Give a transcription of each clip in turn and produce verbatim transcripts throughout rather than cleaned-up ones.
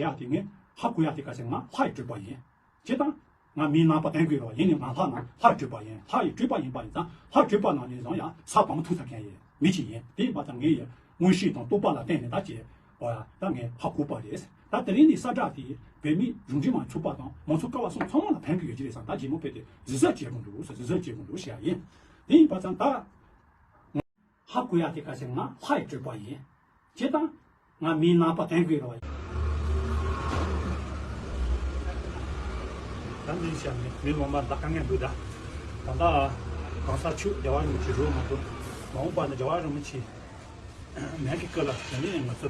ཡ་དེ་ངས་ཧ་གོ་ཡ་དེ་ག་ཟེར། ང་ལྷ་ཡི་སྤྲུལ་པ་ཡིན། ཇི་ལྟར་ང་མིའི་རྣམ་པ་སྟོན་དགོས་རེད་བ། ཡིན་ནའི་ང་ལྷ་ནང་ལྷ་ཡི་སྤྲུལ་པ་ཡིན། ལྷ་ཡི་སྤྲུལ་པ་ཡིན་པ་ཡིན་ཙང་ལྷ་ཡི་སྤྲུལ་པ་ནང་ནས་བཟུང་ཡང་ས་བར་མ་ཐུག་ས་མཁན་ཡིན། མི་གཅིག་ཡིན། དེ་ཡིན་པ་ཙང་ངས་ཡ་མངོན་ཤེས་དང་རྟོགས་པ་ལ་བརྟེན་ནས་ད་ཅེས་བ་ད་ངས་ཧ་གོ་པ་རེད། ད་དེ་རིང་ནས་ས་བསྒྲགས་དེ་བོད་མི་གཞུང་འབྲེལ་མ་ཚོགས་པ་དང་མང་གཙོ་ཀ་བ་གསུམ་ཚང་མ་ལ་ཕན་གི་ཡོད་ཀྱི་རེད་བསམ། ད་རྗེས་མ་ཕེབས་ཏེ་གཟབ་གཟབ་བྱེད་དགོས་འདུག་ཟེར། གཟབ་གཟབ་བྱེད་དགོས་འདུག་ཞེས་ཡ་ཡིན། དེ་ཡིན་པ་ཙང་ད། ཧ་གོ་ཡ་དེ་ག་ཟེར། ང་ལྷ་ཡི་སྤྲུལ་པ་ཡིན། ཇི་ལྟར་ང་མིའི་རྣམ་པ་སྟོན་དགོས་རེད་བ། ད་མིན་བཤད་མི་མི་ལོང་པ་ད་དཀའ་ངལ་འདུག་ད་ད་ལྟ་གང་ས་ཆུ་རྒྱལ་བ་རིན་པོ་ཆེ་རུ་མ་གཏོགས་མ་འོངས་པ་ནི་རྒྱལ་བ་རིན་པོ་ཆེ་མེད་ཀྱི་སྐབས་ལ་དེ་ནས་ང་ཚོ།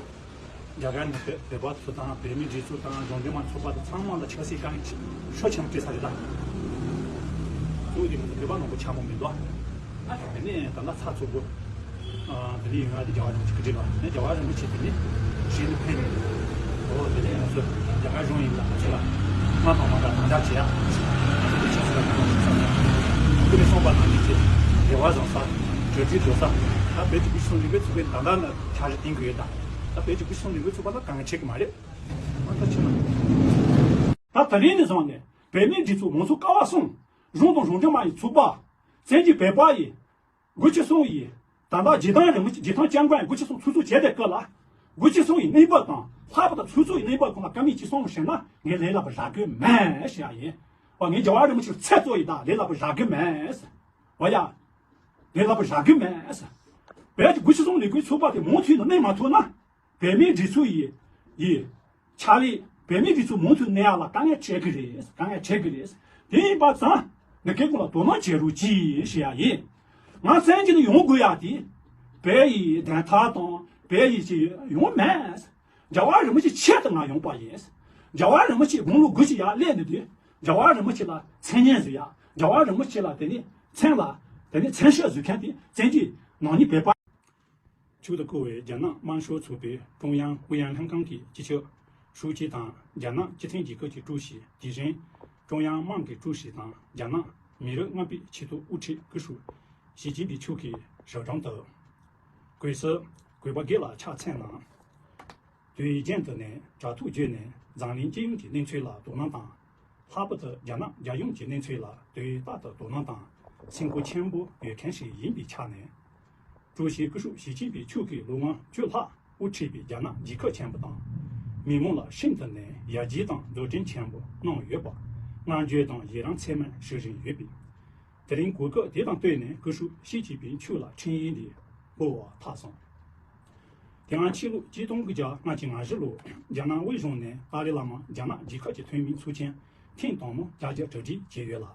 རྒྱ་གར་ནས་བོད་བོད་པ་ཚོ་དང་བོད་མི་སྒྲིག་འཛུགས་དང་གཞུང་འབྲེལ་མ་ཚོགས་པ་དང་ཚང་མ་ལ་ཆབ་སྲིད་དཀའ་ངལ་ཤུགས་ཆེན་པོ་སྤྲད་ས་རེད་ད། གཙོ་བོ་དེ་ང་ཚོ་བོད་པ་མང་པོ་ཆགས་མོ་མི་འདུག་ཨ་དེ་ནས་ད་ལྟ་ཚ་ཚོ་གོ། དེ་ནས་ཡོང་ཡ་དེ་རྒྱལ་བ་རིན་པོ་ཆེ་གི་སྒྲིག་ལ་ནས་རྒྱལ་བ་རིན་པོ་ཆེ་དེ་ནས་གཞི་ནས་ཕེབས་ནས་འོ་དེ་ནས་ང་ཚོ་རྒྱ་གར་གཞུང་ཡིན་ལ་ང་ཚོ་ལ་སྔ་དང་མ་འདྲ་དམ་དྲག་བྱེད་ཡ་ང་ཚོ་ཆབ་སྲིད་ལ་གང་ལ་ཞིག་ས་ཁུ་ནས་སོང་པ་ནང་བཞིན་བྱེད་རེ་བ་བཟང་ས་གྲོས་བསྡུར་འགྲོ་ས་ད་བོད་ཀྱི་སྒྲིག་འཛུགས་ལས་འགུལ་ཚོགས་པའི་ད་ལྟ་ལ་འཆར་གཞི་བཏིང་གི་ཡོད་ད། ད་བོད་ཀྱི་སྒྲིག་འཛུགས་ལས་འགུལ་ཚོགས་པ་ལ་དཀའ་ངལ་འཕྲད་ཀྱི་མ་རེད། ཨ་ད་ཕྱིན་ན། ད་ད་རིང་ནས་བཟུང་ནས་བོད་མིའི་སྒྲིག་འཛུགས་མང་གཙོ་ཀ་བ་གསུམ་གཞུང་དང་གཞུང་འབྲེལ་མ་ཡིན་ཚོགས་པ་བཙན་བྱོལ་བོད་པ་ཡི་སྒོ་ཆེ་གསུམ་ཡི་ད་ལྟ་རྗེས་ཐང་རིང་མོ་རྗེས་ཐང་སྐྱབས་མགོན་སྒོ་ཆེ་གསུམ་ཚོགས་གཙོ་བྱས་པའི་སྐབས་ལ་སྒོ་ཆེ་གསུམ་ཡི་གནས་བབ་དང་ལྷག་པར་དུ་ཚོགས་གཙོ་ཡི་གནས་བབ་སྐོར་ལ་བཀའ་མོལ་ཅིག་གསུངས་ཞེ་ན་ངས་ལས་སླ་པོ་རག་གི་མེད་ཞེས་ཡིན། འོ་ངས་རྒྱལ་བ་རིན་པོ་ཆེར་ཚད་གཙོ་ཡི་ད་ལས་སླ་པོ་རག་གི་མེད། འོ་ཡ། ལས་སླ་པོ་རག་གི་མེད། བོད་ཀྱི་སྒོ་ཆེ་གསུམ་ལས་འགུལ་ཚོགས་པ་དེ་མུ་མཐུད་དུ་གནས་མ་ཐུབ་ན། བོད་མིའི་སྒྲིག་འཛུགས་ཡི་ཡི་ཕྱག་ལས་བོད་མིའི་སྒྲིག་འཛུགས་མུ་མཐུད་གནས་ཡག་ལ་དཀའ་ངལ་འཕྲད་ཀྱི་རེད། དཀའ་ངལ་འཕྲད་ཀྱི་རེད། དེ་ཡིན་པ་ཙང་ངས་ཁྱེད་ཀུན་ལ་དོ་སྣང་བྱེད་རོགས་གྱིས་ཞུ་ཡ་ཡིན། ང་བཙན་གྱིས་ནི་ཡོང་དགོས་ཡ་དེ་བོད་ཡི་བདེན་མཐའ་དང་བོད་ཡི་ཅི་ཡོང་མེད། རྒྱལ་བ་རིན་པོ་ཆེ་ཆེད་དུ་ང་ཡོང་པ་ཡིན། རྒྱལ་བ་རིན་པོ་ཆེ་དགུང་ལོ་དགུ་ཅིག་ཡར་སླེབས་ནས་དུས་རྒྱལ་བ་རིན་པོ་ཆེ་ལ་མཚན་སྙན་བཟོ་ཡ། རྒྱལ་བ་རིན་པོ་ཆེ་ལ་དེ་ནས་མཚན་ལ་དེ་ནས་མཚན་ཤག་བཟོ་མཁན་དེ་བཙན་གྱིས་ནང་ཉིད་བོད་པ། ཆོས་དང་བཀུར་བའི་རྒྱ་ནག་དམར་ཤོག་ཚོགས་པའི་ཀྲུང་དབྱང་ཨུ་ཡོན་ལྷན་ཁང་གི་སྤྱི་ཁྱབ་ཧྲུའུ་ཅི་དང་། རྒྱ་ནག་སྤྱི་མཐུན་རྒྱལ་ཁབ་ཀྱི་ཀྲུའུ་ཞི། དེ་བཞིན་ཀྲུང་དབྱང་དམངས་ཀྱི་ཀྲུའུ་ཞི་དང་རྒྱ་ནག་མི་རིགས་རྔམ་པའི་ཆེད་དུ་དབུ་ཁྲིད་སྐུ་ཞབས་ཞི་ཅིན་ཕིང་མཆོག་གིས་རབ་འབྱམས་དུ། གུས་སུ་གུས་པ་དགེ་ལ་ཕྱག་འཚལ་གནང་། དུས་རྒྱུན་དུ་ནས་དྲ་ཐོག་བརྒྱུད་ནས་འཛམ་གླིང་སྤྱི་ཡོངས་ཀྱི་གནས་ཚུལ་ལ་དོ་སྣང་དང་། ལྷག་པར་དུ་རྒྱ་ནག་རྒྱལ་ཡོངས་ཀྱི་གནས་ཚུལ་ལ་དུས་རྟག་ཏུ་དོ་སྣང་དང་སེམས་ཁུར་ཆེན་པོ་ཡོད་མཁན་ཞིག་ཡིན་པའི་ཆ་ནས། ཀྲུའུ་ཞི་སྐུ་ཞབས་ཞི་ཅིན་ཕིང་མཆོག་གིས་ལོ་ངོ་བཅུ་ལྷག་དབུ་ཁྲིད་པའི་རྒྱ་ནག་རྒྱལ་ཁབ་ཆེན་པོ་དང་། མི་མང་ལ་ཤིན་ཏུ་ནས་ཡར་རྒྱས་དང་འཛུགས་སྐྲུན་ཆེན་པོ་གནང་ཡོད་པ་བསྔགས་བརྗོད་དང་ཡི་རང་ཚད་མེད་ཞུ་བཞིན་ཡོད་པས། དེ་རིང་གོ་སྐབས་དེ་དང་བསྟུན་ནས་སྐུ་ཞབས་ཞི་ཅིན་ཕིང་མཆོག་ལ་འཕྲིན་ཡིག་འདི་འབུལ་བར་ཐག་སོང་། དེ་སྔ་ཕྱི་ལོ་གཅིག་སྟོང་དགུ་བརྒྱ་ལྔ་བཅུ་ང་བཞི་ལོར་རྒྱ་ནག་དབུས་གཞུང་ནས་ཏཱ་ལའི་བླ་མ་རྒྱ་ནག་རྒྱལ་ཁབ་ཀྱི་ཐོན་མིའི་ཚོགས་ཆེན་ཐེངས་དང་པོ་བསྐྱར་བཅོས་གྲ་སྒྲིག་བྱས་ཡོད་ལ།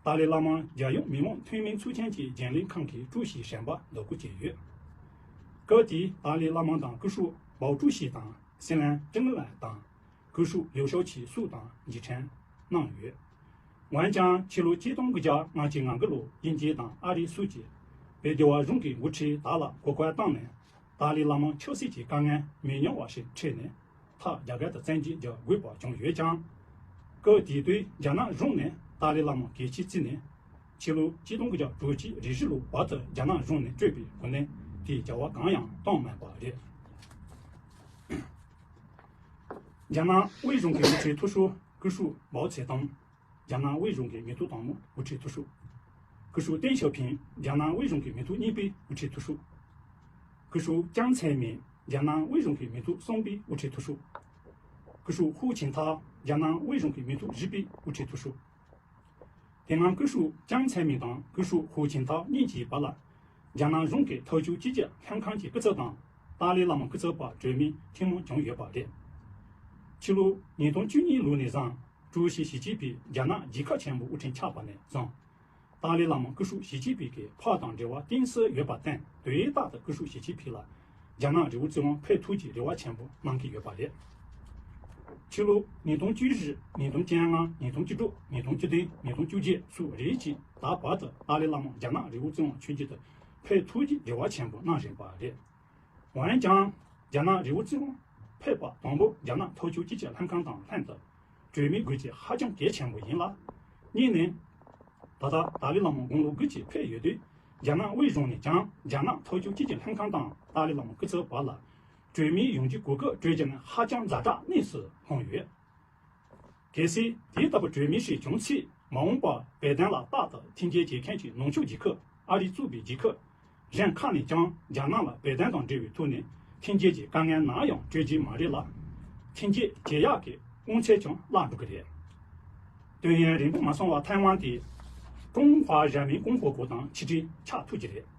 ཏཱ་ལའི་བླ་མ་རྒྱལ་ཡོངས་མི་མང་ཐོན་མིའི་ཚོགས་ཆེན་གྱི་རྒྱུན་ལས་ཁང་གི་ཀྲུའུ་ཞི་གཞོན་པ་བདག་པོ་བྱས་ཡོད། སྐབས་དེའི་ཏཱ་ལའི་བླ་མ་དང་སྐུ་ཞབས་པའོ་ཀྲུའུ་ཞི་དང་སྲིད་བློན་ཀྲེང་ལི་དང་། སྐུ་ཞབས་ལིའུ་ཞའོ་ཆི་སོགས་དང་མཇལ་འཕྲད་གནང་ཡོད། འོན་ཀྱང་ཕྱི་ལོ་གཅིག་སྟོང་དགུ་བརྒྱ་ལྔ་བཅུ་ང་དགུ་ལོར་དབྱིན་ཇི་དང་ཨ་རི་སོགས་ཀྱིས་བོད་རྒྱལ་བ་གཞུང་གི་འགོ་ཁྲིད་དག་ལ་གོ་སྐབས་བཏང་ནས་ཏཱ་ལའི་བླ་མ་ཆབ་སྲིད་ཀྱི་དཀའ་ངལ་མི་ཉུང་བ་ཞིག་འཕྲད་ནས་མཐར་རྒྱ་གར་དུ་བཙན་འཛུལ་རྒྱག་དགོས་པ་བྱུང་ཡོད་ཀྱང་། སྐབས་དེ་དུས་རྒྱ་ནག་གཞུང་ནས་ཏཱ་ལའི་བླ་མ་གལ་ཆེར་བརྩིས་ནས། ཕྱི་ལོ་གཅིག་སྟོང་དགུ་བརྒྱ་དྲུག་ཅུ་རེ་བཞི་ལོ་བར་དུ་རྒྱ་ནག་གཞུང་ནས་སྤྲོད་པའི་གོ་གནས་དེའི་བྱ་བ་གང་ཡང་བཏང་མེད་པ་རེད། རྒྱ་ནག་དབུས་གཞུང་གི་དབུ་ཁྲིད་མཐོ་ཤོས་སྐུ་ཞབས་མའོ་ཙེ་ཏུང་། རྒྱ་ནག་དབུས་གཞུང་གི་མི་ཐོག་དང་པོ་དབུ་ཁྲིད་མཐོ་ཤོས། སྐུ་ཞབས་ཏེང་ཞའོ་ཕིང་། རྒྱ་ནག་དབུས་གཞུང་གི་མི་ཐོག་གཉིས་པའི་དབུ་ཁྲིད་མཐོ་ཤོས། སྐུ་ཞབས་ཅང་ཚེ་མིན། རྒྱ་ནག་དབུས་གཞུང་གི་མི་ཐོག་གསུམ་པའི་དབུ་ཁྲིད་མཐོ་ཤོས། སྐུ་ཞབས་ཧུའུ་ཅིན་ཐའོ། རྒྱ་ནག་དབུས་གཞུང་གི་མི་ཐོག་བཞི་པའི་དབུ་ཁྲིད་མཐོ་ཤོས། དེ་སྔ་སྐུ་ཞབས་ཅང་ཚེ་མིན་དང་སྐུ་ཞབས་ཧུའུ་ཅིན་ཐའོ་གཉིས་ཀྱི་བར་ལ། རྒྱ་ནག་གཞུང་གི་ཐབས་ཇུས་སྤྱི་ཁྱབ་ལྷན་ཁང་གི་སྐུ་ཚབ་དང་ཏཱ་ལའི་བླ་མ་སྐུ་ཚབ་བར་གྲོས་མོལ་ཐེངས་མང་བྱུང་ཡོད་པ་རེད། ཕྱི་ལོ་ཉིས་སྟོང་བཅུ་གཉིས་ལོ་ནས་བཟུང་ཀྲུའུ་ཞི་ཞི་ཅིན་ཕིང་རྒྱ་ནག་རྒྱལ་ཁབ་ཆེན་པོའི་དབུ་ཁྲིད་ཆགས་པ་ནས་བཟུང་། ཏཱ་ལའི་བླ་མ་སྐུ་ཞབས་ཞི་ཅིན་ཕིང་གི་ཕ་དང་འབྲེལ་བ་གཏིང་ཟབ་ཡོད་པར་བརྟེན་དུས་རྟག་ཏུ་སྐུ་ཞབས་ཞི་ཅིན་ཕིང་ལ་རྒྱ་ནག་རི་བོ་རྩེ་བ་ཕེབས་ཐུབ་ཀྱི་རེ་བ་ཆེན་པོ་གནང་གི་ཡོད་པ་རེད། ཕྱི་ལོ་ཉིས་སྟོང་བཅུ་བཞི། ཉིས་སྟོང་བཅོ་ལྔ། ཉིས་སྟོང་བཅུ་དྲུག་ཉིས་སྟོང་བཅུ་བདུན། ཉིས་སྟོང་བཅོ་བརྒྱད་སོགས་རེ་གཅིག་ད་བར་དུ་ཏཱ་ལའི་བླ་མ་རྒྱ་ནག་རི་བོ་རྩེ་བ་ཆོས་རྒྱལ་དུ་ཕེབས་ཐུབ་ཀྱི་རེ་བ་ཆེན་པོ་གནང་བཞིན་པ་རེད། འོན་ཀྱང་། རྒྱ་ནག་རི་བོ་རྩེ་བ་ཕེབས་པ་དང་པོ་རྒྱ་ནག་ཐབས་ཇུས་སྤྱི་ཁྱབ་ལྷན་ཁང་དང་ལྷན་དུ་གྲོས་མོལ་དགོས་ཀྱི་ཧ་ཅང་གལ་ཆེན་པོ་ཡིན་ལ། གཉིས་ནས། ད་ལྟ་ཏཱ་ལའི་བླ་མ་དགུང་ལོ་དགུ་ཅིག་ཕེབས་ཡོད་དུས་རྒྱ་ནག་དབུས་གཞུང་ནས་ཀྱང་རྒྱ་ནག་ཐབས་ཇུས་སྤྱི་ཁྱབ་ལྷན་ཁང་དང་ཏཱ་ལའི་བླ་མ་སྐུ་ཚབ་བར་ལ་ གྲོས་མོལ་ཡོང་རྒྱུའི་གོ་སྐབས་སྤྲོད་རྒྱུ་ནི་ཧ་ཅང་ཛ་དྲག་གནས་སུ་ལྷུང་ཡོད། གལ་སྲིད་དེ་ལྟ་བུ་གྲོས་མོལ་ཞིག་བྱུང་ཚེ། མ་འོངས་པར་བོད་དོན་ལ་རྟག་ཏུ་མཐུན་རྐྱེན་བྱེད་མཁན་གྱི་ནུབ་ཕྱོགས་རྒྱལ་ཁབ་ཨ་རི་གཙོས་པའི་རྒྱལ་ཁབ་གཞན་ཁག་ནས་ཀྱང་རྒྱ་ནག་ལ་བོད་དོན་དང་འབྲེལ་བའི་ཐོག་ནས་མཐུན་རྐྱེན་གྱི་དཀའ་ངལ་ནམ་ཡང་སྤྲོད་ཀྱི་མ་རེད་ལ། མཐུན་རྐྱེན་བྱེད་ཡག་གི་དཀོན་ཚད་ཀྱང་བརླག་འགྲོ་གི་རེད། དུས་ཡུན་རིང་པོ་མ་སོང་བར་ཐའེ་ཝན་དེ་ཀྲུང་ཧྭ་རྒྱ་མིའི་ཀོང་པོ་གོ་དང་ཆིག་སྒྲིལ་ཆགས་ཐུབ་ཀྱི་རེད།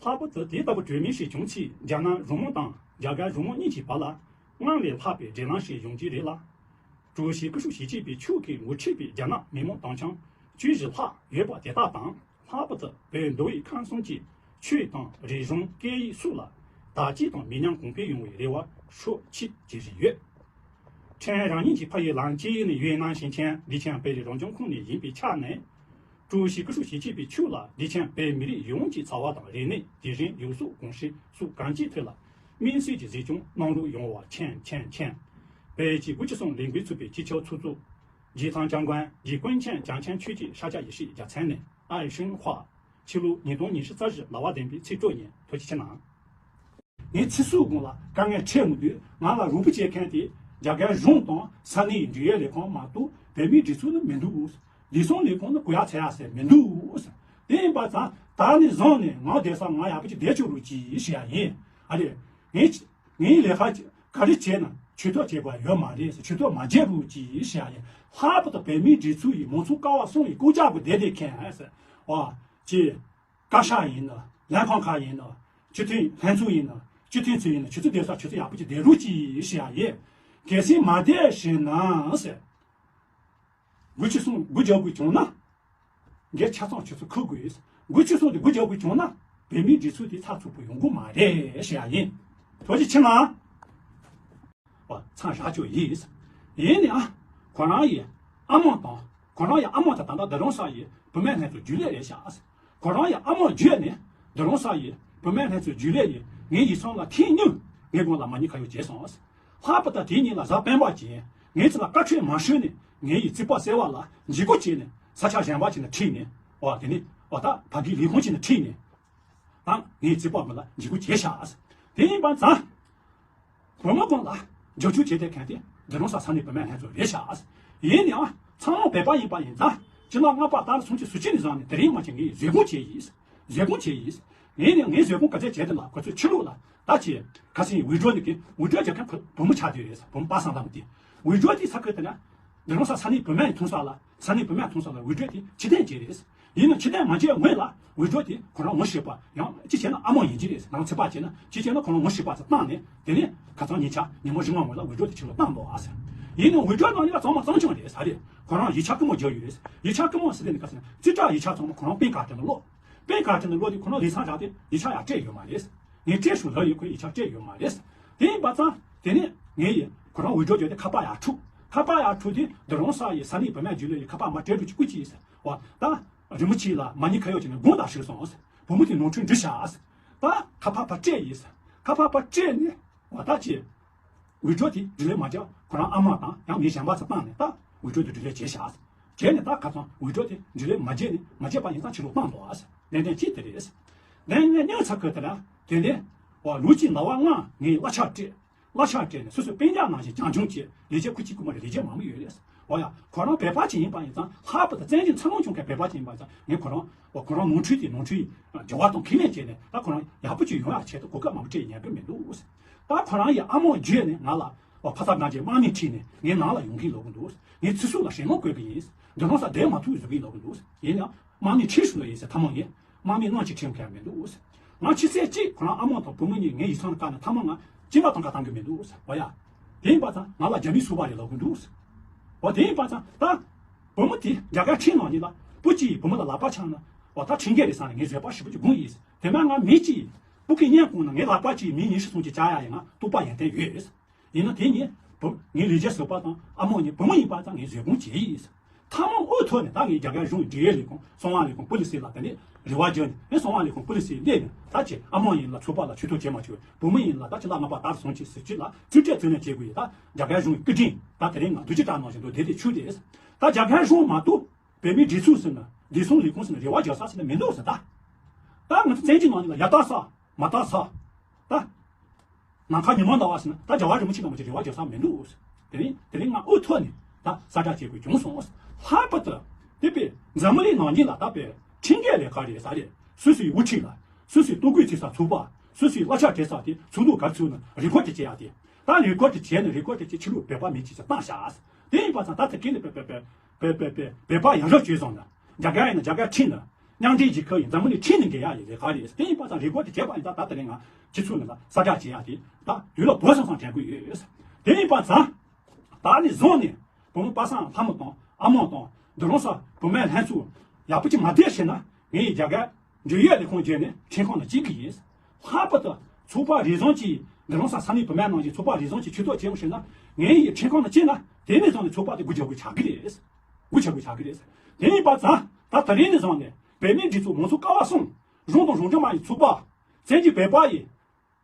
ལྷག་པར་དུ་དེ་ལྟ་བུ་གྲོས་མོལ་ཞིག་བྱུང་ཚེ། རྒྱ་ནག་གཞུང་དམངས་དང་རྒྱ་གར་གཞུང་དམངས་གཉིས་ཀྱི་བར་ལ་སྔར་ལས་ལྷག་པའི་འབྲེལ་ལམ་ཞིག་ཡོང་གི་རེད་ལ། ཀྲུའུ་ཞི་སྐུ་ཞབས་ཞི་ཅིན་ཕིང་མཆོག་གིས་ངོ་འཕྲོད་པའི་རྒྱ་ནག་མི་མང་དུང་ཕྱུར་བཅུ་བཞི་ལྷག་ཡོད་པ་དེ་དག་དང་། ལྷག་པར་དུ་བོད་མདོ་དབུས་ཁམས་གསུམ་གྱི་ཆོས་དང་རིག་གཞུང་སྐད་ཡིག་སོགས་ལ་བདག་གཅེས་དང་མི་ཉམས་གོང་འཕེལ་ཡོང་བའི་རེ་བ་ཤུགས་ཆེ་བྱེད་བཞིན་ཡོད། ཕྲན་རང་ཉིད་ཀྱི་ཕ་ཡུལ་ལན་ཅི་ནི་ཡུན་ནན་ཞིང་ཆེན་ལི་ཆང་བོད་རིགས་རང་སྐྱོང་ཁུལ་ནས་ཡིན་པའི་ཆ་ནས། ཀྲུའུ་ཞི་སྐུ་ཞབས་ཞི་ཅིན་ཕིང་མཆོག་ལ་ལི་ཆང་བོད་མི་རིགས་ཡོངས་ཀྱི་རྩ་བ་དང་རིག་གནས། རྒྱལ་རིམ་ཡུལ་སྲོལ་གོམས་གཤིས་སོགས་གང་ཅིའི་ཐད་ལ་དམིགས་བསལ་གྱི་གཟིགས་སྐྱོང་གནང་རོགས་ཡོང་བ། མཁྱེན་མཁྱེན་མཁྱེན། བོད་ཀྱི་དགུ་བཅུ་གསུམ་ལས་འགུལ་ཚོགས་པའི་སྤྱི་ཁྱབ་ཚོགས་གཙོ་རྗེ་ཐང་ལྕམ་མགོན་རྗེ་ཀུན་མཁྱེན་བྱང་ཆེན་ཆོས་ཀྱི་ཤཱཀྱ་ཡེ་ཤེས་རྒྱལ་མཚན་ནས། ཨའི་ཧྲིན་ཧྭ། ཕྱི་ལོ་ཉིས་སྟོང་ཉི་ཤུ་རྩ་བཞི་ཟླ་བ་བདུན་པའི་ཚེས་དྲུག་ཉིན། ཐུགས་རྗེ་ཆེ་གནང་། ངའི་ཚེ་སྲོག་གང་ལ་དཀའ་ངལ་འཕྲད་མི་འདུག་ང་ལ་རོགས་པ་བྱེད་མཁན་དེ་རྒྱ་གར་གཞུང་དང་ས་གནས་འབྲེལ་ཡོད་ལས་ཁུངས་མ་གཏོགས་བོད་མིའི་སྒྲིག་འཛུགས་ནི་མི་འདུག་བདེ་སྲུང་ལས་ཁུངས་ནི་གུ་ཡངས་ཚ་ཡག་ཟེར་མི་འདུག་དེ་ཡིན་པ་ཙང་ད་ནས་བཟུང་ནས་ང་བསྡད་ས་ང་ཡག་པོ་ཅིག་བསྡད་ཆོག་རོགས་གྱིས་ཞུ་ཡ་ཡིན། ཨ་རེ། ངས་ངའི་ལས་ཀ་ག་རེ་བྱས་ན་ཇུས་གཏོགས་བྱེད་དགོས་ཡོད་མ་རེད་ཟེར། ཇུས་གཏོགས་མ་བྱེད་རོགས་གྱིས་ཞུ་ཡ་ཡིན། ལྷག་པར་དུ་བོད་མིའི་སྒྲིག་འཛུགས་ཡིན་མང་གཙོ་ཀ་བ་གསུམ་ཡིན་ལྐོག་ཇག་གི་བསྡད་བསྡད་མཁན་ཟེར། ཨོ། ཅེས། བཀའ་ཤག་ཡིན་ན། ལྷན་ཁང་ཁག་ཡིན་ན། སྤྱི་མཐུན་ལྷན་ཚོགས་ཡིན་ན། སྤྱི་མཐུན་ཚོགས་ཡིན་ན། ཆུ་ཚོད་བསྡད་ས་ཆུ་ཚོད་ཡག་པོ་ཅིག་བསྡད་རོགས་གྱིས་ཞུ་ཡ་ཡིན། གལ་སྲིད་མ་བསྡད་ཤེས་ན་ཟེར། དགུ་བཅུ་གསུམ་སྒོ་རྒྱག་དགོས་བྱུང་ན། འགན་ཆ་ཚང་ཁྱོད་ཚོ་འཁུར་དགོས། དགུ་བཅུ་གསུམ་དེ་སྒོ་རྒྱག་དགོས་བྱུང་ན། བོད་མིའི་སྒྲིག་འཛུགས་དེ་ཚགས་ཚུད་པོ་ཡོང་གི་མ་རེད་ཞུ་ཡ་ཡིན། ཐུགས་རྗེ་ཆེ་གནང་། བ་ཚང་རག་ཆོག་ཡིན། ཡིན་ནའང་ཁོ་རང་ཡི་ཨ་མ་དང་། ཁོ་རང་ཡི་ཨ་མ་དང་ད་ལྟ་བདེ་རོང་ས་ཡི་བུད་མེད་ལྷན་ཚོགས་རྒྱུན་ལས་རེད་ཤག་ཁོ་རང་ཡི་ཨ་མ་བརྒྱུད་ནས་བདེ་རོང་ས་ཡི་བུད་མེད་ལྷན་ཚོགས་རྒྱུན་ལས་ཡིན། ངའི་ཡིག་ཚང་ལ་ཐེངས་གཉིས་ངའི་སྒང་ལ་མ་ཉེས་ཁ་གཡོག་བྱས་སོང་། ལྷག་པར་དུ་དེའི་ཉིན་ལ་གཟའ་སྤེན་པ་ཅིག་ངའི་རྩིབ་ལ་བཀའ་ཁྲོལ་མ་ཞུས་ནས་ངའི་ཡི་རྩིག་པ་གསལ་བ་ལ་འཇིགས་སྐུལ་བྱས་ནས་ས་ཆ་གཞན་པ་ཅིག་ནས་ཁྲིད་ནས། འོ་དེ་ནས་འོ་ད་ཕ་གིའི་ལས་ཁུངས་ཅིག་ནས་ཁྲིད་ནས། ད་ངའི་རྩིག་པ་མི་ལ་འཇིགས་སྐུལ་བྱས་ཤག་དེ་ཡིན་པ་ཙང་། བུ་མོ་ཀུན་ལ་རྒྱབ་སྐྱོར་བྱེད་བསྡད་མཁན་དེ་བདེ་རོང་ས་ས་གནས་བུད་མེད་ལྷན་ཚོགས་རེད་ཤག་ཡིན་ནའང་ཚང་མ་བོད་པ་ཡིན་པ་ཡིན་ཙང་། སྤྱི་ལོ་ལྔ་པ་ཏ་ར་སུམ་ཅུ་སོ་གཅིག་ནས་བཟུང་ནས་དེ་རིང་མ་ཆེ་ངས་བཟོད་སྒོམ་བྱས་ཡིན། བཟོད་སྒོམ་བྱས་ཡིན། ངས་ནི་ངས་བཟོད་སྒོམ་ག་ཚད་བྱས་དེ་ལ་ཁོ་ཚོས་ཕྱི་ལོགས་ལ་ད་ཆེ་ཁ་སང་འུར་སྒྲོག་ནི་གི་འུར་སྒྲོག་རྒྱག་མཁན་ཁོ་བུ་མོ་ཆགས་བསྡད་རེད། བུ་མོ་པ་སངས་ལམ་དེ་འུར་སྒྲོག་དེ་ས་ཁུལ་དེ་ན་བདེ་རོང་ས་ས་གནས་བུད་མེད་མཐོང་ས་ལ། ས་གནས་བུད་མེད་མཐོང་ས་ལ་འུར་སྒྲོག་དེ་ཕྱིར་འཐེན་བྱས་རེད། ཡིན་ན་ཕྱིར་འཐེན་མ་བྱས་སྔོན་ལ་འུར་སྒྲོག་དེ་ཁོ་རང་ངོ་ཤེས་པ། ཡང་ཅི་བྱས་ན་ཨ་མ་ཡིན་གྱི་རེད། ནང་ཚེ་པ་བྱས་ན་ཅི་བྱས་ན་ཁོ་རང་ངོ་ཤེས་པ་ཚོ་བཏང་ནས། དེ་ནས་ཁ་སང་ཉིན་ཆ་ཉིན་མོ་བཞི་ལྔ་སྔོན་ལ་འུར་སྒྲོག་དེ་ཕྱིར་ལོག་བཏང་འདུག་ཨ་ཟེར། ཡིན་ནའང་འུར་སྒྲོག་ནང་ནས་ལ་གཙང་མ་གཙང་རྐྱང་རེད་ཟེར་རེད། ཁོ་རང་ཡིག་ཆ་སྐུ་མོ་བརྒྱབ་ཡོད་རེད། ཡིག་ཆ་སྐུ་མོ་ཟེར་དེ་ནི་ག་ཟེར་ན་རྩིས་ཁྲ་ཡིག་ཆ་ཚང་མ་ཁོ་རང་པེན་ཁ་ཐེ་ནས་ཀློག་པེན་ཁ་ཐེ་ནས་ཀློག་དེ་ཁོ་རང་ལས་མཚམས་བཞག་སྟེ་ཡིག་ཆ་ཡང་སྤྲད་ཡོད་མ་རེད། ངས་སྤྲད་ཤོག་ལབ་ཡོད། ཁོས་ཡིག་ཆ་སྤྲད་ཡོད་མ་རེད། དེ་ཡིན་པ་ཙང་དེ་ནས་ངས་ཡི་ཁོ་རང་འུར་སྒྲོག་བརྒྱབ་སྟེ་ཁ་པར་ཡར་འཁྲུག་ཁ་པར་ཡར་འཁྲུག་དེ་བདེ་རོང་ས་ཡི་ས་གནས་བུད་མེད་རྒྱུན་ལས་ཡི་ཁ་པར་མར་སྤྲད་རོགས་ཅིག་སྐུ་མཁྱེན་ཟེར་བ། ད་རི་མོ་ཆེ་ལ་མ་ཉེས་ཁ་གཡོག་བྱས་ནས་དགོངས་དག་ཞུས་སོང་ཟེར། བུ་མོ་དེ་ནོར་འཁྲུལ་འགྲིག་ཤག་ཟེར། ད་ཁ་པར་ཕར་སྤྲད་ཡིན་ཟེར། ཁ་པར་ཕར་སྤྲད་ནས་བ་ད་ཅི། འུར་སྒྲོག་དེ་འབྲི་ལེན་མ་བྱས་ཁོ་རང་ཨ་མ་དང་ཡང་མི་གཞན་པ་ཚོ་བཏང་ནས་ད་འུར་སྒྲོག་དེ་འབྲི་ལེན་བྱས་ཤག་ཟེར། བྱས་ནས་ད་ཁ་སང་འུར་སྒྲོག་དེ་འབྲི་ལེན་མ་བྱས་ནས་མ་བྱས་པ་ཡིན་ཙང་ཕྱིར་ལོག་བཏང་འདུག་ཟེར། ཏན་ཏན་ཅི་དེ་རེད་ཟེར། ཏན་ཏན་སྙིང་ཚ་ཁུལ་དེ་ལ་དེ་ནས་བ་ལོ་གཅིག་ཟླ་བ་ལྔ་ངས་གླ་ཆ་སྤྲད། གླ་ཆ་སྤྲད་ནས་སོ་སོའི་སྤུན་ཀྱག་ནང་བཞིན་བྱམས་སྐྱོང་བྱས། ལས་བྱེད་སྐུ་མཁྱེན་སྐུ་ངོ་རེད། ལས་བྱེད་མང་པོ་ཡོད་རེད། འོ་ཡ། ཁོ་རང་བོད་པ་ཅིག་ཡིན་པ་ཡིན་ཙང་། ལྷག་པར་དུ་བཙན་བྱོལ་འཚར་ལོངས་བྱུང་མཁན་བོད་པ་ཅིག་ཡིན་པ་ཡིན་ཙང་། ངས་ཁོ་རང་འོ་ཁོ་རང་ནོར་འཁྲུལ་དེ་ནོར་འཁྲུལ་འགྱུར་བ་གཏོང་ཁས་ལེན་བྱས་ནས། ད་ཁོ་རང་ཡག་པོ་ཅིག་ཡོང་ཡག་ཆེད་དུ་གོ་སྐབས་མང་པོ་སྤྲད་ཉན་གི་མི་འདུག་ད་ཁོ་རང་ཡི་ཨ་མ་བརྒྱུད་ནས་ང་ལ་འོ་ཕ་ཚ་དང་བཅས་དམག་མི་ཁྲིད་ནས་ངའི་ནང་ལ་ཡོང་གིན་ལབ་གི་འདུག་ངའི་ཚེ་སྲོག་ལ་ཞེད་སྣང་བསྐུལ་གི་ཡིན། འདི་ནང་ས་བསྡད་མ་ཐུབ་བཟོ་གིན་ལབ་གི་འདུག་ཡིན་ཡང་དམག་མི་ཁྲིད་ཤོག་ལབ་ཡིན་ཟེར། ཐ་མ་ངས། དམག་མི་རྣམས་ཀྱིས་ཁྲིམས་འགལ་མི་འདུག་ཟེར། ང་ཕྱི་ཚེས་གཅིག་ཁོ་རང་ཨ་མ་དང་བུ་མོ་གཉིས་ངའི་ཡིག་ཚང་ལ་བཀག་ནས་ཐ་མ་ང་སྐྱིན་པ་གཏོང་ག་བཏང་གི་མི་འདུག་ཟེར། འོ་ཡ། དེ་ཡིན་པ་ཙང་ང་ལ་རྒྱ་མིའི་སོ་པ་རེད་ལབ་གི་འདུག་ཟེར། འོ་དེ་ཡིན་པ་ཙང་ད། བུ་མོ་དེ་རྒྱ་གར་ཁྲིད་ནང་ནས་ལ་བུ་གཅིག་བུ་མོ་ལ་ལག་པ་འཆང་ན། འོ་ད་ཁྲིམས་འགལ་རེད་བསམ་ནས་ངས་བཟོད་པ་ཞེ་པོ་ཅིག་སྒོམ་ཡིན་ཟེར། དེ་མ་ང་མི་གཅིག་བུ་གི་བརྙན་བསྐུངས་ན་ངའི་ལག་པ་གཅིག་མི་ཉི་ཤུ་སོང་ཅིག་བཅག་ཡ་ཡིན་ན་རྟོགས་པ་ཡོན་ཏན་ཡོད་ཟེར། ཡིན་ན་དེ་ངས་བུ་ངའི་ལས་བྱེད་ཟུར་པ་དང་ཨ་མ་གཉིས་བུ་མོ་ཡིན་པ་ཙང་ངས་བཟོད་སྒོམ་བྱས་ཡིན། ཐ་མ་འོས་ཐོག་ནས་ད་ངས་རྒྱ་གར་གཞུང་འབྲེལ་ཡོད་ལས་ཁུངས་གསང་བ་ལས་ཁུངས་པུ་ལི་སི་ལ་དེ་ནས་རེ་བ་བརྒྱབ་ནས། ཨེ་གསང་བ་ལས་ཁུངས་པུ་ལི་སི་སླེབས་ནས་ད་ཅི་ཨ་མ་ཡིན་ལ་ཚོགས་པ་ལ་ཇུས་གཏོགས་བྱེད་མ་བཅུག་བུ་མོ་ཡིན་ལ་ད་ཅི་ལ་ང་པ་དར་སོང་ཅི་ཟེར་ཅི་ལ་རྩིས་སྤྲད་རྩིས་ལེན་བྱེད་དགོས་ཡིན། ད་རྒྱ་གར་གཞུང་གི་བཀའ་དྲིན་ད་དེ་རིང་ང་འདུ་བྱེད་བཀྲ་ནང་བཞིན་འདུག་དེ་དེ་ཆུ་རེད། ད་རྒྱ་གར་གཞུང་མ་གཏོགས་བོད་མིའི་སྒྲིག་འཛུགས་ཟེར་ན་བདེ་སྲུང་ལས་ཁུངས་ཟེར་ན་རེ་བ་རྒྱག་ས་ཟེར་ན་མི་འདུག་ཟེར། ད་ད་ང་ཚོ་བཙན་གྱིས་ནང་ནས་ལ་ཡ་ལྟ་ས་མ་ལྟ་ས་ད། ནམ་མཁའ་ཉི་མ་ཟླ་བ་ཟེར་ན་ད་རྒྱལ་བ་རིན་པོ་ཆེ་དང་མ་གཅིག་རེ་བ་རྒྱག་ས་མི་འདུག། དེ་རིང་དེ་རིང་ང་འུ་ཐུག་ནས་ད་གསལ་བསྒྲགས་བྱེད་དགོས་བྱུང་སོང་། ལྷག་པར་དུ་དེ་པའི་འཛམ་བུ་གླིང་ནང་བཞིན་ལ་ད་པའི་ཁྲིམས་འགལ་ལས་ཀ་རེད་ས་རེད། སུ་སུའི་དབུ་ཁྲིད་ལ། སུ་སུའི་ལྟོ་གོས་བྱེད་ས་ཚོགས་པ། སུ་སུའི་གླ་ཆ་སྤྲད་ས་དེ་ཚོགས་འདུ་ག་ཚོགས་ན་རི་ཀོ་ཌི་བྱེད་ཡ་དེ། ད་རི་ཀོ་ཌི་བྱས་ནས་རི་ཀོ་ཌི་བྱས་ཕྱི་ལོགས་བོད་པ་མི་གཅིག་ཅིག་བཏང་བཞག། དེ་ཡིན་པ་ཙང་ད་ད་གིན་ནས་པའི་པའི་པའི་པའི་པའི་པའི་བོད་པ་ཡང་རོགས་བྱས་སོང་ན་རྒྱ་གར་ཡིན་ན་རྒྱ་གར་ཁྲིམས་ན། མཉམ་འབྲེལ་གྱི་ཁ་ཡིན་འཛམ་བུ་གླིང་ཁྲིམས་ནས་འགལ་ཡ་ཡིན་རེད་ག་རེད། དེ་ཡིན་པ་ཙང་རི་ཀོ་ཌི་བྱས་པ་ཡིན་ད་ད་ད་རེས་ང་སྤྱི་ཚོགས་ནང་ལ་གསལ་བསྒྲགས་བྱེད་ཡ་དེ་ད་དུས་ལ་བབ་སོང་ཙང་དྲན་གི་ཡོད། དེ་ཡིན་པ་ཙང་། ད་ནས་བཟུང་ནས་བུ་མོ་པ་སངས་ལྷ་མོ་དང་ཨ་མོ་དང་དེ་རིང་སང་བུད་མེད་ལྷན་ཚོགས་ཡག་པོ་ཅིག་མ་བསྡད་ཤེ་ན་ངས་ཡི་རྒྱ་གར་འབྲེལ་ཡོད་ལས་ཁུངས་བརྒྱུད་ནས་ཁྲིམས་ཁང་ལ་སྐྱེལ་གི་ཡིན། ལྷག་པར་དུ་ཚོགས་པ་རེ་ཟུང་གིས་དེ་རིང་སང་ས་གནས་བུད་མེད་ནང་བཞིན་ཚོགས་པ་རེ་ཟུང་གིས་ཆེ་བསྟོད་བྱེད་འོང་ཤེ་ན་ངས་ཡི་ཁྲིམས་ཁང་ལ་སྐྱེལ་ན་དེ་ནས་བཟུང་ནས་ཚོགས་པ་དེ་སྒོ་རྒྱག་དགོས་ཆགས་གི་རེད། སྒོ་རྒྱག་དགོས་ཆགས་གི་རེད། དེ་ཡིན་པ་ཙང་ད་ད་རིང་ནས་བཟུང་ནས་བོད་མིའི་སྒྲིག་འཛུགས་མང་གཙོ་ཀ་བ་གསུམ། གཞུང་དང་གཞུང་འབྲེལ་མ་ཡིན་ཚོགས་པ། བཙན་བྱོལ་བོད་པ་ཡིན།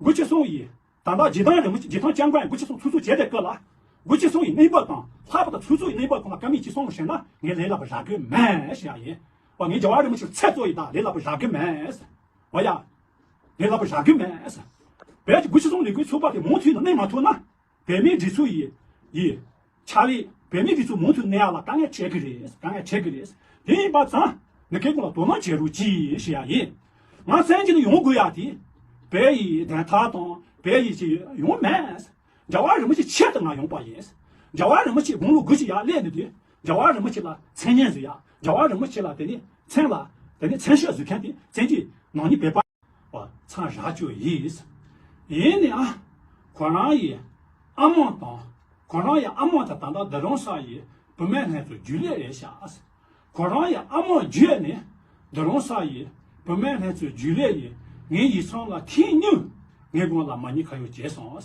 དགུ་བཅུ་གསུམ་ཡིན། ད་ལྟ་རྗེ་བདག་རིན་པོ་ཆེ་རྗེ་བདག་སྐྱབས་མགོན་དགུ་བཅུ་གསུམ་ཚོགས་གཙོ་བྱས་པའི་སྐབས་ལ། དགུ་བཅུ་གསུམ་ཡི་གནས་བབ་དང་ལྷག་པར་དུ་ཚོགས་གཙོ་ཡི་གནས་བབ་སྐོར་ལ་བཀའ་མོལ་ཅིག་གསུངས་ཤེ་ན་ངས་ལས་སླ་པོ་རག་གི་མེད་ཞེས་ཡིན། ཨོ་ངས་རྒྱལ་བ་རིན་པོ་ཆེར་ཚད་གཙོ་ཡིན་ད་ལས་སླ་པོ་རག་གི་མེད། ཨོ་ཡ། ལས་སླ་པོ་རག་གི་མེད། བོད་ཀྱི་དགུ་བཅུ་གསུམ་ལས་འགུལ་ཚོགས་པ་དེ་མུ་མཐུད་ནས་གནས་མ་ཐུབ་ན། བོད་མིའི་སྒྲིག་འཛུགས་ཡི་ཡི་ཕྱག་ལས་བོད་མིའི་སྒྲིག་འཛུགས་མུ་མཐུད་གནས་ཡག་ལ་དཀའ་ངལ་འཕྲད་ཀྱི་རེད། དཀའ་ངལ་འཕྲད་ཀྱི་རེད། དེ་ཡིན་པ་ཙང་ངས་ཁྱེད་ཀུན་ལ་དོ་སྣང་བྱེད་རོགས་གྱིས་ཞུ་ཡག་ཡིན། ང་བཙན་གྱིས་ནི་ཡོང་དགོས་ཡག་དེ་བོད་ཡི་བདེན་མཐའ་དང་བོད་ཡི་ཅི་ཡོང་མེད། རྒྱལ་བ་རིན་པོ་ཆེ་ཆེད་དུ་ང་ཡོང་པ་ཡིན། རྒྱལ་བ་རིན་པོ་ཆེ་དགུང་ལོ་དགུ་བཅུ་ཡར་སླེབས་ནས་དུས་རྒྱལ་བ་རིན་པོ་ཆེ་ལ་མཚན་སྙན་བཟོ་ཡག་རྒྱལ་བ་རིན་པོ་ཆེ་ལ་དེ་ནི་མཚན་ལ་དེ་ནི་མཚན་ཤོག་བཟོ་མཁན་དེ་བཙན་གྱིས་ནང་ནི་བོད་པ། བ་ཚང་རག་ཅོ་ཡིས། ཡིན་ནའང་ཁོ་རང་ཡི་ཨ་མོ་དང་ཁོ་རང་ཡི་ཨ་མོ་དང་ད་ལྟ་དེ་རིང་སང་ཡི་བུད་མེད་ལྷན་ཚོགས་རྒྱུན་ལས་རེད་ཤག་ཁོ་རང་ཡི་ཨ་མོ་བརྒྱུད་ནས་དེ་རིང་སང་ཡི་བུད་མེད་ལྷན་ཚོགས་རྒྱུན་ལས་ཡིས་ངའི་ཡིག་ཚང་ལ་ཐེངས་གཉིས་ངའི་སྒང་ལ་མ་ཉེས་ཁ་གཡོག་བྱས་སོང་།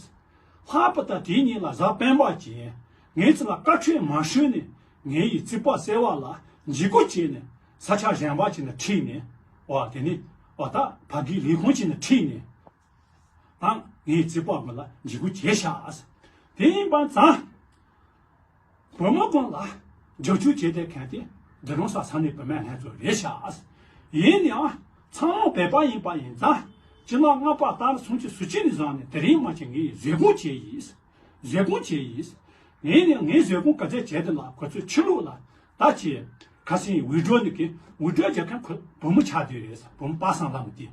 ལྷག་པར་དུ་དེ་གཉིས་ལ་གཟའ་སྤེན་པ་གྱིས་ངའི་རྩིབ་ལ་ཀ་ཁྲོད་མ་ཧྲུལ་ནས་ངའི་ཡི་རྩིག་པ་སེལ་བ་ལ་འཇིགས་སྐུལ་བྱས་ནས་ས་ཆ་གཞན་པ་ཅིག་ནས་ཁྲིད་ནས་འོ་དེ་ནི་འོ་ད་ཕ་གིའི་ལས་ཁུངས་ཅིག་ནས་ཁྲིད་ནས་ད་ངའི་རྩིག་པ་ངོ་ལ་འཇིགས་སྐུལ་བྱས་ཤག་དེ་ཡིན་པ་ཙང་། བུ་མོ་ཀུན་ལ་རྒྱབ་སྐྱོར་བྱེད་བསྡད་མཁན་དེ་འདི་རང་ས་ས་གནས་བུད་མེད་ལྷན་ཚོགས་རེད་ཤག་ཡིན་ནའང་ཚང་མ་བོད་པ་ཡིན་པ་ཡིན་ཙང་སྤྱི་ནོར་ལྔ་པ་ཏཱ་ལའི་ཚོགས་ཆུང་ཟུར་ཅིག་ནས་བཟུང་ནས་དེ་རིང་མ་ཆེ་ངས་བཟོད་སྒོམ་བྱས་ཡིན། བཟོད་སྒོམ་བྱས་ཡིན། ངས་ནི་ངས་བཟོད་སྒོམ་ག་ཚད་བྱས་དེ་ལ་ཁོ་ཚོས་ཕྱི་ལོགས་ལ་ད་ཅི་ཁ་སང་འུར་སྒྲོག་འདི་གི་འུར་སྒྲོག་རྒྱག་མཁན་ཁོ་བུ་མོ་ཆགས་བསྡད་རེད། བུ་མོ་པ་སངས་ལབ་མི་དེ་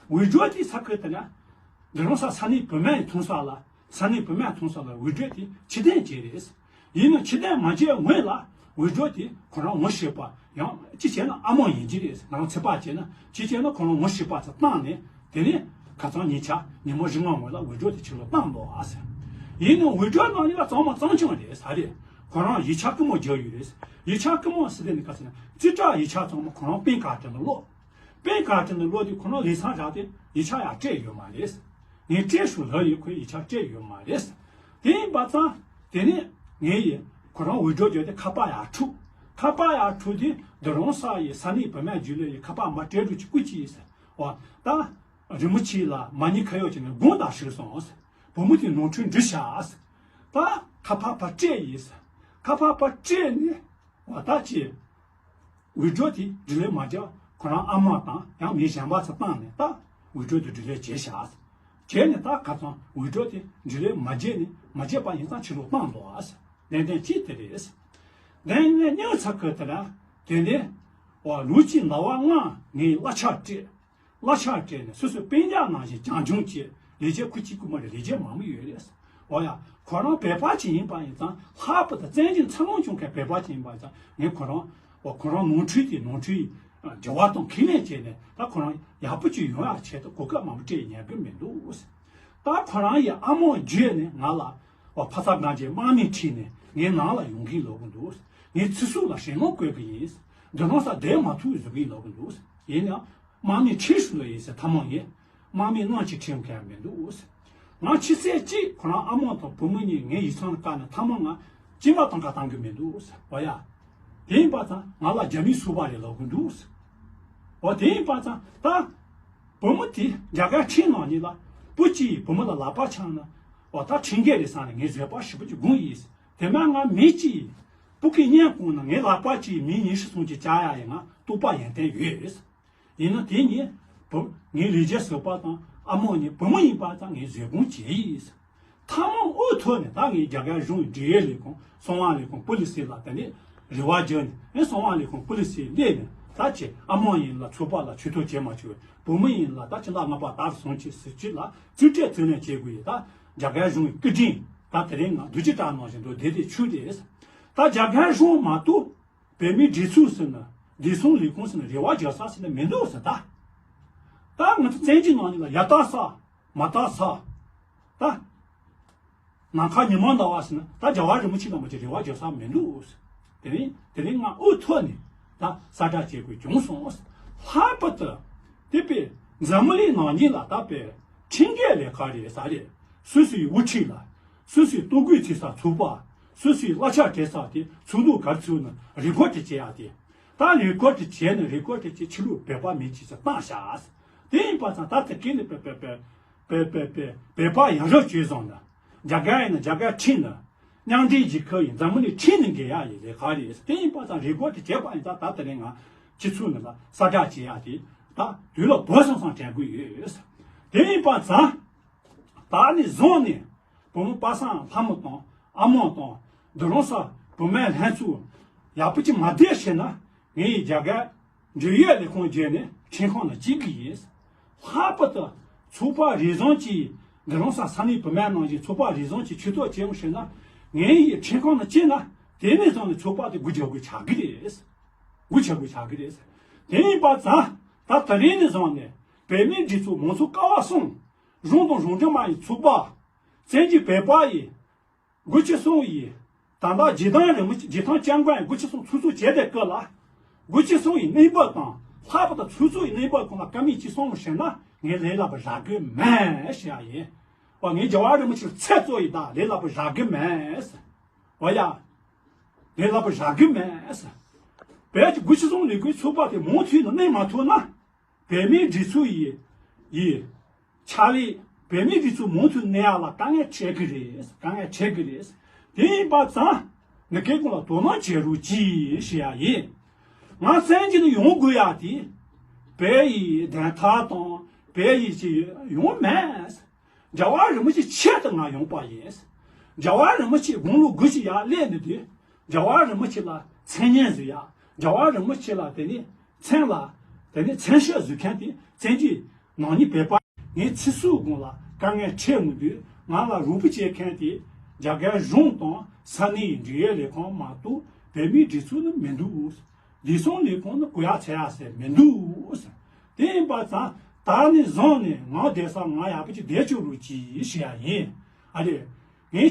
འུར་སྒྲོག་དེ་ས་ཁུལ་དེ་ན་འདི་རང་ས་ས་གནས་བུད་མེད་མཐོང་ས་ལ་ས་གནས་བུད་མེད་མཐོང་ས་ལ་འུར་སྒྲོག་དེ་ཕྱིར་འཐེན་བྱས་རེད། ཡིན་ནའང་ཕྱིར་འཐེན་མ་བྱས་སྔོན་ལ་འུར་སྒྲོག་དེ་ཁོ་རང་ངོ་ཤེས་པ་ཡང་ཅི་བྱས་ན་ཨ་མ་ཡིན་གྱི་རེད། ང་རང་ཚོད་དཔག་བྱས་ན་ཅི་བྱས་ན་ཁོ་རང་ངོ་ཤེས་པ་ཚོ་བཏང་ནས་དེ་ནས་ཁ་སང་ཉིན་ཆ་ཉིན་མོ་བཞི་ལྔ་སྔོན་ལ་འུར་སྒྲོག་དེ་ཕྱི་ལོགས་བཏང་འདུག་ཨ་ཟེར། ཡིན་ནའང་འུར་སྒྲོག་ནང་ནས་ལ་གཙང་མ་གཙང་རྐྱང་རེད་ས་རེད། ཁོ་རང་ཡིག་ཆ་ཀུན་མོ་རྒྱག་ཡོད་རེད། ཡིག་ཆ་ཀུན་མོ་ཟེར་དེ་ནི་ག་ཟེར་ན་རྩིས་ཁྲ་ཡིག་ཆ་ཚང་མ་ཁོ་རང་པིན་ཀ་ཊི་ནང་ཀློག་པིན་ཀ་ཊི་ནང་ཀློག་དུས་ཁོ་རང་ལས་སང་རག་དེ་ཡིག་ཆ་ཡང་སྤྲད་ཡོད་མ་རེད། ངས་སྤྲད་ཤོག་ལབ་ཡིན་ཁོས་ཡིག་ཆ་སྤྲད་ཡོད་མ་རེད། དེ་ཡིན་པ་ཙང་དེ་ནས་ངས་ཡིས་ཁོ་རང་འུར་སྒྲོག་བརྒྱབ་དེ་ཁ་པར་ཡར་འཁྲུག་ཁ་པར་ཡར་འཁྲུག་དུས་འདི་རང་ས་ཡི་ས་གནས་བུད་མེད་རྒྱུན་ལས་ཡིས་ཁ་པར་མ་སྤྲད་རོགས་ཅིག་སྐུ་ཅི་ཡིས་ཟེར། འོ་ད་རིན་པོ་ཆེ་ལ་མ་ཉེས་ཁ་གཡོག་བྱས་ནས་དགོངས་དག་ཞུས་སོང་ཟེར། བུ་མོ་དེ་ནོར་འཁྲུལ་འགྲོ་ཤག་ཟེར། ད་ཁ་པར་ཕར་སྤྲད་ཡིས་ཟེར། ཁ་པར་ཕར་སྤྲད་ནས་འོ་ད་ཅི། འུར་སྒྲོག་དེ་འབྲི་ལེན་མ་བརྒྱབ་ཁོ་རང་ཨ་མ་དང་ཡང་མི་གཞན་པ་ཚོ་བཏང་ནས་ད་འུར་སྒྲོག་དེ་འབྲི་ལེན་བྱས་ཤག་བྱས་ནས་ད་ཁ་སང་འུར་སྒྲོག་དེ་འབྲི་ལེན་མ་བརྒྱབ་ནས་མ་བརྒྱབ་པ་ཡིན་ཙང་ཕྱི་ལོགས་བཏང་འདུག་ཨ། ཏན་ཏན་གཅིག་དེ་རེད། ཏན་ཏན་སྙིང་ཚ་ཁུ་དེ་ལ་དེ་ནས་འོ་ལོ་གཅིག་ཟླ་བ་ལྔ་ངས་གླ་ཆ་སྤྲད། གླ་ཆ་སྤྲད་ནས་སོ་སོའི་སྤུན་ཀྱག་ནང་བཞིན་རྒྱང་མགྱོགས་བྱས་ལས་བྱེད་ཁུ་གཅིག་ཁུ་མ་རེད་ལས་བྱེད་མང་པོ་ཡོད་རེད། འོ་ཡ། ཁོ་རང་བོད་པ་ཅིག་ཡིན་པ་ཡིན་ཙང་ལྷག་པར་དུ་བཙན་བྱོལ་འཚར་ལོངས་བྱུང་མཁན་བོད་པ་ཅིག་ཡིན་པ་ཡིན་ཙང་ངས་ཁོ་རང་འོ་ཁོ་རང་ནོར་འཁྲུལ་དེ་ནོར་འཁྲུལ་འགྱུར་བ་གཏོང་ཁས་ལེན་བྱས་ནས་ད་ཁོ་རང་ཡག་པོ་ཅིག་ཡོང་ཡག་ཆེད་དུ་གོ་སྐབས་མང་པོ་སྤྲད་ཉན་གི་མི་འདུག་ད་ཁོ་རང་ཡི་ཨ་མོ་བརྒྱུད་ནས་ང་ལ་འོ་ཕ་ས་གངས་ཅན་དམག་མི་ཁྲིད་ནས་ངའི་ནང་ལ་ཡོང་གིན་ལོག་གི་འདུག་ངའི་ཚེ་སྲོག་ལ་ཞེན་ལོག་བཀོད་གི་ཡིན། འདི་ནང་ས་བསྡད་མ་ཐུབ་བཟོ་གིན་ལོག་གི་འདུག་ཡིན་ཡང་། དམག་མི་ཁྲིད་ཤུགས་ལ་ཡིན་ཟེར་ཐ་མག་ཡིན། དམག་མི་དངངས་ཀྱིས་ཁྲིད་མཁན་མི་འདུག་ང་ཕྱི་ཚེས་གཅིག་ཁོ་རང་ཨ་མོ་དང་བུ་མོ་གཉིས་ངའི་ཡིག་ཚང་ལ་བཀག་ནས་ཐ་མག་ང་སྐྱིན་པ་སྟོང་ཁ་བཏང་གི་མི་འདུག་ཟེར། འོ་ཡ། དེ་ཡིན་པ་ཙང་ང་ལ་རྒྱ་མིའི་སོ་པ་རེ་ལབ་གི་འདུག་ཟེར། འོ་དེ་ཡིན་པ་ཙང་ད་བུ་མོ་དེ་རྒྱ་གར་ཁྲིམས་ནང་ནས་ལ་སྤུ་གཅིག་བུ་མོ་ལ་ལག་པ་འཆང་ན་འོ་ད་ཁྲིམས་འགལ་རེད་བསམ་ནས་ངས་བཟོད་པ་ཞེ་པོ་ཅིག་སྒོམ་ཡིན་ཟེར། དེ་མིན་ང་མི་གཅིག་སྤུ་གུ་གཉེན་བསྐུངས་ན་ངའི་ལག་པ་གཅིག་མི་ཉི་ཤུ་སུམ་ཅུ་བཅག་ཡ་ཡིན་ང་རྟོགས་པ་ཡོན་ཏན་ཡོད་ཟེར། ཡིན་ན་དེ་ཉིད་བུ་ངའི་ལས་བྱེད་ཟུར་པ་དང་ ཨ་མོ་ནི་བུ་མོ་ཡིན་པ་ཙང་ངས་བཟོད་སྒོམ་བྱས་ཡིན། ཐ་མ་འུ་ཐུག་ནས་ད་ངས་རྒྱ་གར་གཞུང་འབྲེལ་ཡོད་ལས་ཁུངས་གསང་བ་ལས་ཁུངས་པོ་ལི་སི་ལ་དེ་ནས་རེ་བ་བརྒྱབ་ནས་ཨེ་གསང་བ་ལས་ཁུངས་པོ་ལི་སི་སླེབས་ནས་ད་ཅི་ཨ་མོ་ཡིན་ལ་ཚོགས་པ་ལ་ཆོས་ཐོག་བྱེད་མ་བཅུག་བུ་མོ་ཡིན་ལ་ད་ཅི་ལ་ང་པ་དར་སོང་ཅི་ཟེར་ཅི་ལ་རྩིས་སྤྲད་རྩིས་ལེན་བྱེད་དགོས་ཡིན། ད་རྒྱ་གར་གཞུང་གི་སྐུ་དྲིན་ད་དེ་རིང་ང་བདུད་ཀྱི་བྲག་ནང་བཞིན་དུ་བདེ་བདེ་ཆུ་རེད། ད་རྒྱ་གར་གཞུང་མ་གཏོགས་བོད་མིའི་སྒྲིག་འཛུགས་ཟེར་ན་བདེ་སྲུང་ལས་ཁུངས་ཟེར་ན་རེ་བ་རྒྱག་ས་ཟེར་ན་མི་འདུག་ཟེར་ད། ད་ང་ཚོ་བཙན་གྱིས་ནང་ཉིད་ལ་ཡ་ལྟ་ས་མ་ལྟ་ས། ད། ནམ་མཁའ་ཉི་མ་ཟླ་བ་ཟེར་ན་ད་རྒྱལ་བ་རིན་པོ་ཆེ་ལ་མ་ཅིག་རེ་བ་རྒྱག་ས་མི་འདུག་དེ་རིང་དེ་རིང་ང་འུ་ཐུག་ནས་ད་གསལ་བསྒྲགས་བྱེད་དགོས་བྱུང་སོང་། ལྷག་པར་དུ་དེ་པའི་འཛམ་བུ་གླིང་ནང་ཉིད་ལ་ད་པའི་ཁྲིམས་འགལ་ལས་ཀ་རེད་ས་རེད། སོ་སོའི་དབུ་ཁྲིད་ལ་སོ་སོའི་ལྟོ་གོས་འཚོས་ས་ཚོགས་པ་སོ་སོའི་གླ་ཆ་སྤྲད་ས་དེ་ཚོགས་འདུ་ག་རེ་ཚོགས་ན་རི་ཀོ་ཊི་བྱེད་ཡ་དེ། ད་རི་ཀོ་ཊི་བྱས་ནས་རི་ཀོ་ཊི་བྱས་ཕྱི་ལུགས་བོད་པ་མིན་ཅིག་ཚོ་བཏང་བཞག་དེ་ཡིན་པ་ཙང་ད་དེ་གས་ནས་པེ་པེ་པེ་པེ་པེ་པེ་བོད་པ་ཡང་རོགས་བྱོས་བཟང་ན། རྒྱ་གར་ཡིན་ན་རྒྱ་གར་ཁྲིམས་ན། མཉམ་འབྲེལ་རྒྱལ་ཁབ་ཡིན་འཛམ་བུ་གླིང་ཁྲིམས་ནས་འགལ་ཡག་ཡིན་ལས་ཁག་རེད། དེ་ཡིན་པ་ཙང་རི་ཀོ་ཊི་བྱས་པ་ཡིན་ཙང་ད་དེ་རིང་ང་སྤྱི་ཚོགས་ནང་ལ་གསལ་བསྒྲགས་བྱེད་ཡག་དེ་ད་དུས་ལ་བབ་སོང་སོང་དྲན་གི་ཡོད། དེ་ཡིན་པ་ཙང་། ད་ནི་བཟུང་ནས་བུ་མོ་པ་སངས་ལྷ་མོ་དང་ཨ་མོ་དང་དུ་རོང་ས་བུ་མོའི་ལྷན་ཚོགས་ཡག་པོ་ཅིག་མ་བསྡད་ཤེ་ན་ངས་ཡི་རྒྱ་གར་འབྲེལ་ཡོད་ལས་ཁུངས་བརྒྱུད་ནས་ཁྲིམས་ཁང་ལ་སྐྱེལ་གི་ཡིན། ལྷག་པར་དུ་ཚོགས་པ་རེ་ཟུང་གིས་དུ་རོང་ས་ས་གནས་བུ་མོའི་ནང་བཞིན་ཚོགས་པ་རེ་ཟུང་གིས་ཆོས་ཐོག་བྱེད་འོང་ཤེ་ན་ངས་ཡི་ཁྲིམས་ཁང་ལ་སྐྱེལ་ན་དེ་ནས་བཟུང་ནས་ཚོགས་པ་དེ་སྒོ་རྒྱག་དགོས་ཆགས་གི་རེད། སྒོ་རྒྱག་དགོས་ཆགས་གི་རེད། དེ་ཡིན་པ་ཙང་ད་དེ་རིང་ནས་བཟུང་ནས་བོད་མིའི་སྒྲིག་འཛུགས་མང་གཙོ་ཀ་བ་གསུམ། གཞུང་དང་གཞུང་འབྲེལ་མ་ཡིན་ཚོགས་པ། བཙན་གྱིས་བོད་པ་ཡི། སྒོ་ཕྱི་སོང་ཡི། ད་ལྟ་རྗེ་བདག་རིན་པོ་ཆེ་རྗེ་ཐང་སྐྱབས་མགོན་ཡི་སྒོ་ཕྱི་སོང་ཚུགས་གཙོ་བྱས་ཏེ་སྐབས་ལ། སྒོ་ཕྱི་སོང་ཡི་གནས་བབ་དང་ལྷག་པར་དུ་ཚུགས་གཙོ་ཡི་གནས་བབ་ཁོང་ལ་བཀའ་མོལ་ཅིག་གསུངས་ཤེ་ན་ངས་ལས་སླ་པོ་རག་གི་མེད་ཞེས་ཡ་ཡིན། འོ་ངས་རྒྱལ་བ་རིན་པོ་ཆེ་ལ་ཚེ་གཙོ་ཡི་ད་ལས་སླ་པོ་རག་གི་མེད། འོ་ཡ། ལས་སླ་པོ་རག་གི་མེད། བོད་ཀྱི་སྒོ་ཕྱི་སོང་ལས་འགུལ་ཚོགས་པ་དེ་མུ་མཐུད་ནས་གནས་མ་ཐུབ་ན། བོད་མིའི་སྒྲིག་འཛུགས་ཡི་ཡི་ཕྱག་ལས་བོད་མིའི་སྒྲིག་འཛུགས་མུ་མཐུད་གནས་ཡག་ལ་དཀའ་ངལ་འཕྲད་ཀྱི་རེད། དཀའ་ངལ་འཕྲད་ཀྱི་རེད། དེ་ཡིན་པ་ཙང་ངས་ཁྱེད་ཀུན་ལ་དོ་སྣང་བྱེད་རོགས་གྱིས་ཞུ་ཡག་ཡིན། ང་བཙན་གྱིས་ནི་ཡོང་དགོས་ཡག་དེ་བོད་ཡི་བདེན་མཐའ་དང་བོད་ཡི་ཅི་ཡོང་མེད། རྒྱལ་བ་རིན་པོ་ཆེ་ཆེད་དུ་ང་ཡོང་པ་ཡིན། རྒྱལ་བ་རིན་པོ་ཆེ་དགུང་ལོ་དགུ་ཞིག་ཡར་སླེབས་ནས་དུས་རྒྱལ་བ་རིན་པོ་ཆེ་ལ་མཚན་སྙན་བཟོ་ཡག་རྒྱལ་བ་རིན་པོ་ཆེ་ལ་དེ་ནས་མཚན་ལ་དེ་ནས་མཚན་ཤག་བཟོ་མཁན་དེ་བཙན་གྱིས་ནང་ཉིད་བོད་པ། ངའི་ཚེ་སྲོག་དགོངས་ལ་དཀའ་ངལ་འཕྲད་མི་འདུག་ང་ལ་རོགས་པ་བྱེད་མཁན་དེ་རྒྱ་གར་གཞུང་དང་ས་གནས་ཡི་འབྲེལ་ཡོད་ལས་ཁང་མ་གཏོགས་བོད་མིའི་སྒྲིག་འཛུགས་ནི་མི་འདུག་བདེ་སྲུང་ལས་ཁུངས་ནི་གུ་ཡངས་བྱེད་ཡག་ཟེར་མི་འདུག་དེ་ཡིན་པ་ཙང་ད་ནས་བཟུང་ནས་ངའི་བསྡད་ས་ང་ཡག་པོ་ཅིག་བསྡད་བཅུག་རོགས་གྱིས་ཞུ་ཡག་ཡིན། ཨ་རེ། ངའི་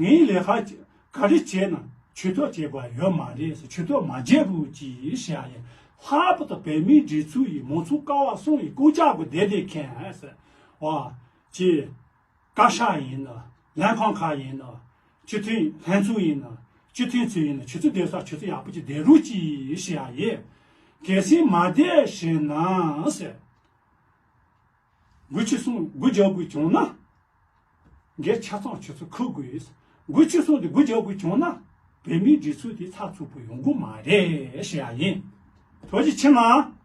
ངའི་ལས་ཀ་ག་རེ་བྱས་ན་ཆོས་ཐོག་བྱེད་དགོས་ཡོད་མ་རེད་ཟེར་ཆོས་ཐོག་མ་བྱེད་རོགས་གྱིས་ཞུ་ཡག་ཡིན། ལྷག་པར་དུ་བོད་མིའི་སྒྲིག་འཛུགས་ཡི་མང་གཙོ་ཀ་བ་གསུམ་ཡི་རྐུབ་བཀྱག་གུ་བསྡད་བསྡད་མཁན་ཟེར་བ་ཅི། བཀའ་ཤག་ཡིན་ན་ལྷན་ཁང་ཁག་ཡིན་ན་སྤྱི་མཐུན་ལྷན་ཚོགས་ཡིན་ན་སྤྱི་མཐུན་ཚོགས་ཡིན་ན་ཆུ་ཚོད་བསྡད་ས་ཆུ་ཚོད་ཡག་པོ་ཅིག་བསྡད་རོགས་གྱིས་ཞུ་ཡག་ཡིན། གལ་སྲིད་མ་བསྡད་ཤེ་ན་ཟེར། སྒོ་ཕྱི་སོང་སྒོ་རྒྱག་དགོས་བྱུང་ན། འགན་ཆ་ཚང་ཆུ་ཚོད་ཁུར་དགོས། སྒོ་ཕྱི་སོང་དེ་སྒོ་རྒྱག་དགོས་བྱུང་ན། བོད་མིའི་སྒྲིག་འཛུགས་དེ་ཚགས་ཚུད་པོ་ཡོང་གི་མ་རེད་ཞུ་ཡག་ཡིན། ཐུགས་རྗེ་ཆེ་གནང་།